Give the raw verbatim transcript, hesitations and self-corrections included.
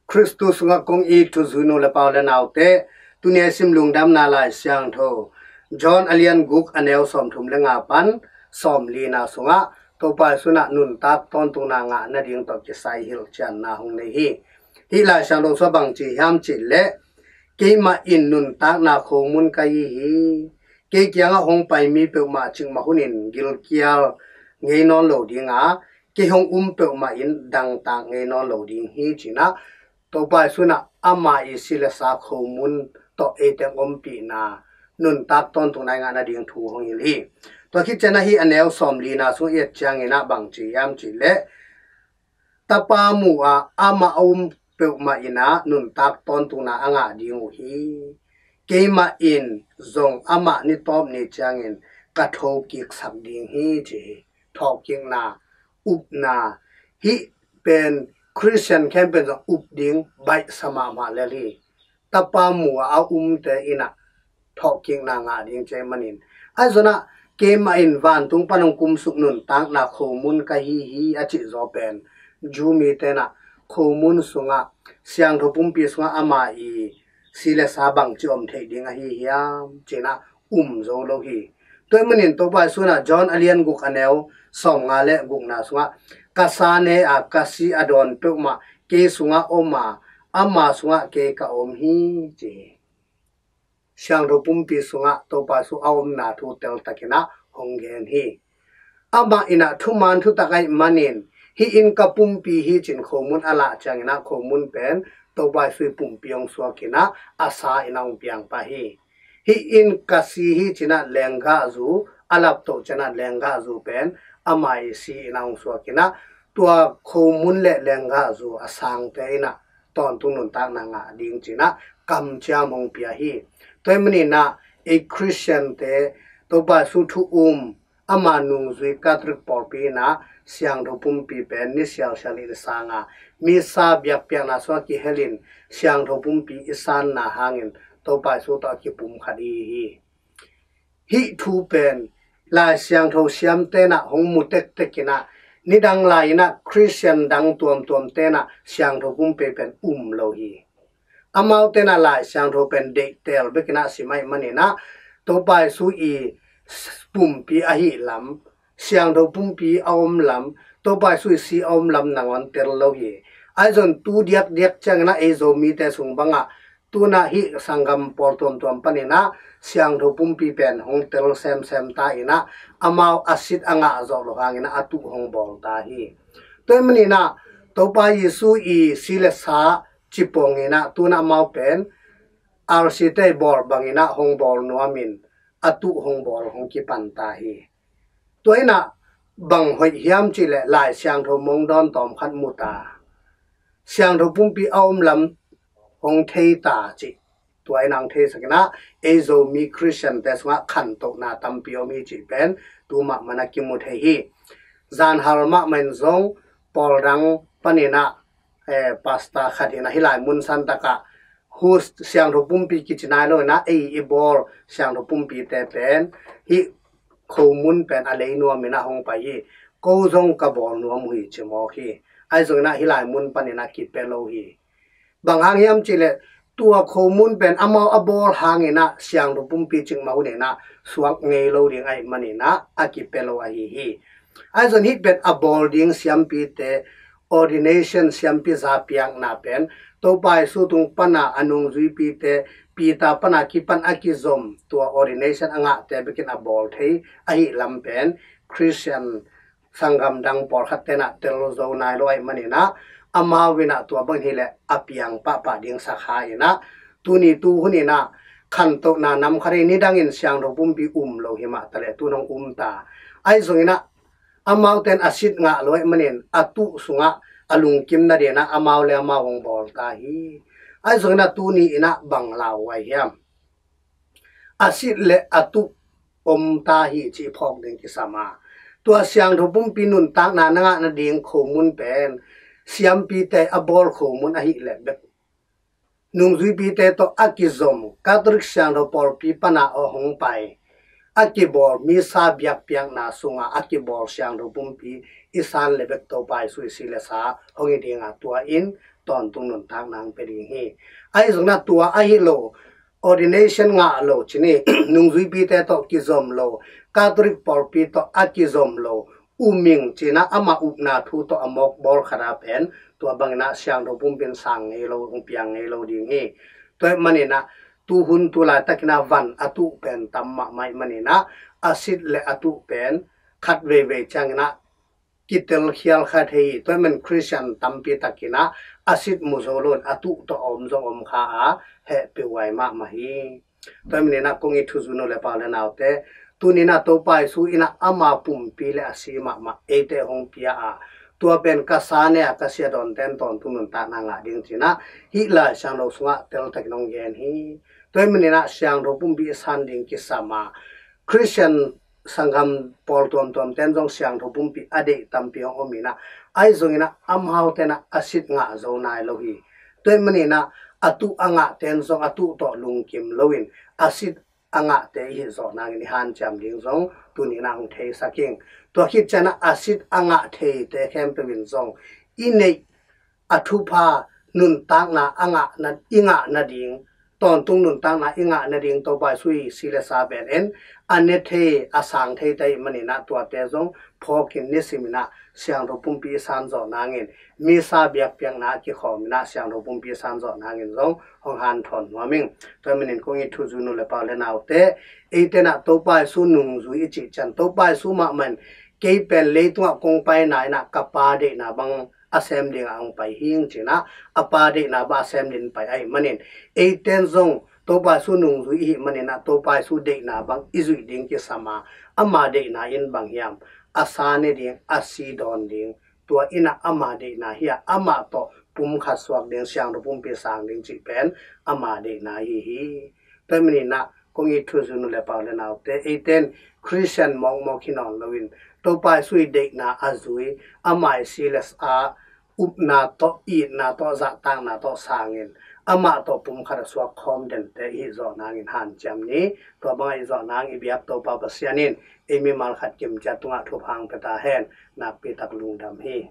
Khristu sungah kong it thuzui nu le pa u le naute, tuni a i sim Lungdamna Lai Siangtho John a lian guk, a neu sawmthum le nga pan sawmlina sungah Topa Jesu in ah nuntak tawntungna ngah nading tawh kisai hilhcianna hong nei hi. Hih Lai Siangtho sungah bang ci hiam cih leh, "Keimah in nuntakna khomun ka hi hi. Kei kiangah hong pai mi peuhmah cikmah hunin gilkial ngei nawn lo ding a, kei hong um peuhmah in dangtak ngei nawn lo ding hi," ci-in ah Topa Jesu in ah ama i si le sa khomun tawh eite hong ompihna, nuntak tawntungna i ngah nading thu hong hilh hi. Tua khit ciangin ah hih a neu sawmlina sung i et ciangin ah bang ci hiam cih leh, "Tapa mu a amah a um peuhmah in ah nuntak tawntungna a ngah ding uh hi. Keimah in zong amah ni tawp ni ciangin ka thokiksak ding hi," ci hi. Thawhkikna, upna, hih pen Khristian khempeuh in zong up ding baihsa mahmah lel hi. Tapa mu a a umte in ah thawhkikna ngah ding ci ahih manin. Ahi zongin ah, "Keimah in vantung pan hong kumsuk nuntakna khomun ka hi hi," a cih zaw pen Jew mite in ah khomun sungah, siangtho pumpi sungah ama i si le sa bangci om theih ding ahi hiam ci-in ah um zo lo hi. Tua ahih manin Topa Jesu in ah John a lian guk, a neu sawmnga le gukna sungah, "Ka sa ne a ka si a dawn peuhmah kei sungah om a, ama sungah kei ka om hi," ci hi. Siangtho pumpi sungah Topa Jesu a omna thu teltakin ah hong gen hi. Amah in ah thuman thutak ahih manin, "Hih in ka pumpi hi," ci-in khomun a lah ciangin ah khomun pen Topa Jesu i pumpi hong suakin ah a sa in ah hong piang pah hi. "Hih in ka si hi," ci-in ah lenggahzu a laptoh ciangin ah lenggahzu pen ama i si in ah hong suakin ah, tua khomun le lenggahzu a sangte in ah tawntung nuntakna ngah ding ci-in ah kamciam hong pia hi. Tua ahih manin ah ei Khristiante Topa Jesu thu um, ama nungzui Catholic pawlpi in ah siangtho pumpi pen ni sialsial in i sang a, Missa biakpiakna sungah kihelin siangtho pumpi i sanna hangin Topa Jesu tawh a kipumkhat i hi hi. Hih thu pen Lai Siangtho siamte in ah hong mu tektek in ah, nidang lai in ah Khristian dang tuamtuamte in ah siangtho pumpi pen um lo hi. Amaute in ah Lai Siangtho pen deihtel bek in ah sim ahih manin ah, Topa Jesu i pumpi ahih lam, siangtho pumpi a om lam, Topa Jesu i si a om lam nangawn tel lo hi. Ahi zongin tu diakdiak ciangin ah ei Zomite sung bangah, tu-in ah hih sanggam pawl tuamtuam panin ah siangtho pumpi pen hong tel semsem ta in ah, amau a sit a ngah zawh loh hangin ah a tuh hong bawl ta hi. Tua ahih manin ah Topa Jesu i si le sa cipawng in ah tu-in ah amau pen R C te bawl bangin ah hong bawl nuamin a tuh hong bawl hong kipan ta hi. Tua in ah bang hoih hiam cih leh Lai Siangtho mong dawn tawmkhat mu ta, siangtho pumpi a om lam hong thei ta cih, tua in ah hong theisak in ah ei Zomi Khristiante sungah khantohna tampi om hi cih pen tu mahmah in ah kimu thei hi. Zanhal mahmah in zong pawl dang panin ah, eh, pastor khat in ah hih lai mun santak ah, hu siangtho pumpi kici nai lo in ah ei i bawl siangtho pumpite pen hih khomun pen a lei nuamin ah hong pai hi. Ko zong ka bawl nuam uh hi ci mawk hi. Ahi zongin ah hih lai mun panin ah kipia lo hi. Bang hang hiam cih leh tua khomun pen amau a bawl hangin ah siangtho pumpi cikmah hun in ah suak ngei lo ding ahih manin ah a kipia lo ahi hi. Ahi zongin hih pen a bawl ding siampite, ordination, siampi za piakna pen Topa Jesu tung pan a a nungzuipite, Peter pan a kipan a kizom tua ordination a ngahte bekin a bawl thei ahih lam pen Khristian sanggam dang pawlkhatte in ah tel zo nai lo ahih manin ah, amau in ah tua bang hi leh a piang pahpah ding sakha in ah, tuni tu hun in ah khantohna nam khat hi, nidangin siangtho pumpi um lo hi mah taleh tu-in hong um ta. Ahi zongin ah amaute in a sit ngah lo ahih manin a tuh sungah a lungkim nadingin ah amau le amau hong bawl ta hi. Ahi zongin ah tuni in ah bang lauhuai hiam? A sit le a tuh om ta hi cih phawk ding kisam a, tua siangtho pumpi nuntakna na ngah nading khomun pen siampite a bawl khomun ahih leh bek, nungzuipite tawh a kizom Catholic siangtho pawlpi pan a hong pai, a kibawl misa biakpiakna sungah a kibawl siangtho pumpi i san le bek Topa Jesu i si le sa hong hi dingah tua in tawntung nuntakna hong pia ding hi. Ahi zongin ah tua ahi lo, ordination ngah lo cih ni, nungzuipite tawh kizom lo, Catholic pawlpi tawh a kizom lo, uming cinah amah upna thu tawh a mawk bawl khata pen tua banginah siangtho pumpi in sang ngei lo, hong piang ngei lo ding hi. Tua ahih maninah tuhun tu laitakinah van a tuh pen tam mahmah ahih maninah a sit le a tuh pen khat veivei cianginah kitelkhial kha thei hi. Tua ahih manin Khristian tampi takinah a sit mu zo loin a tuh tawh a om zong om kha a, hehpih huai mahmah hi. Tua ahih maninah kong it thuzui nu le pa le naute, tuninah Topa Jesu inah ama pumpi le a si mahmah eite hong pia a, tua pen ka sa ne a, ka si a dawnte in tawntung nuntakna ngah ding cinah hih Lai Siangtho sungah teltakin hong gen hi. Tua ahih maninah siangtho pumpi i san ding kisam a, Khristian sanggam pawl tuamtuamte in zong siangtho pumpi a deih tampi hong om inah, ahi zonginah amaute inah a sit ngah zo nai lo hi. Tua ahih maninah a tuh a ngahte in zong a tuh tawh lungkim loin a sit a ngahte i hih zawh nangin i hanciam ding zong tuninah hong theisak ing. Tua khit cianah a sit a ngah theite khempeuh in zong i neih a thupha nuntakna a ngah na, i ngah nading, tawntung nuntakna i ngah nading Topa Jesu i si le sa pen en a ne thei, a sang thei te ahih maninah tuate zong phawkin nisiminah siangtho pumpi i san zawh nangin, misa biakpiakna a kikhawminah siangtho pumpi i san zawh nangin zong hong hanthawn nuam ing. Tua ahih manin kong it thuzui nu le pa le naute, eite inah Topa Jesu nungzui i cih ciang Topa Jesu mahmah in kei pen leitungah kong paina inah ka Pa deihna bang a sem dingah hong pai hi ing cinah, a Pa deihna bang a sem dingin pai ahih manin, eite in zong Topa Jesu nungzui i hih maninah Topa Jesu deihna bang i zuih ding kisam a, ama deihna in bang hiam? A sa ne ding, a si dawn ding, tua inah ama deihna hi a, amah tawh pumkhat suak ding, siangtho pumpi sang ding cih pen ama deihna hi hi. Tua ahih maninah kong it thuzui nu le pa le naute, eite in Khristian mawkmawk hi nawn loin Topa Jesu i deihna a zui, ama i si le sa upna tawh, itna tawh, zahtakna tawh sangin amah tawh pumkhat a suak khawm dente i hih zawh nangin hanciam ni. Tua bangah i hih zawh nang i biak Topa Pasian in ei mimal khat kimciat tungah thupha hong pia ta hen. Nakpi tak lungdam hi.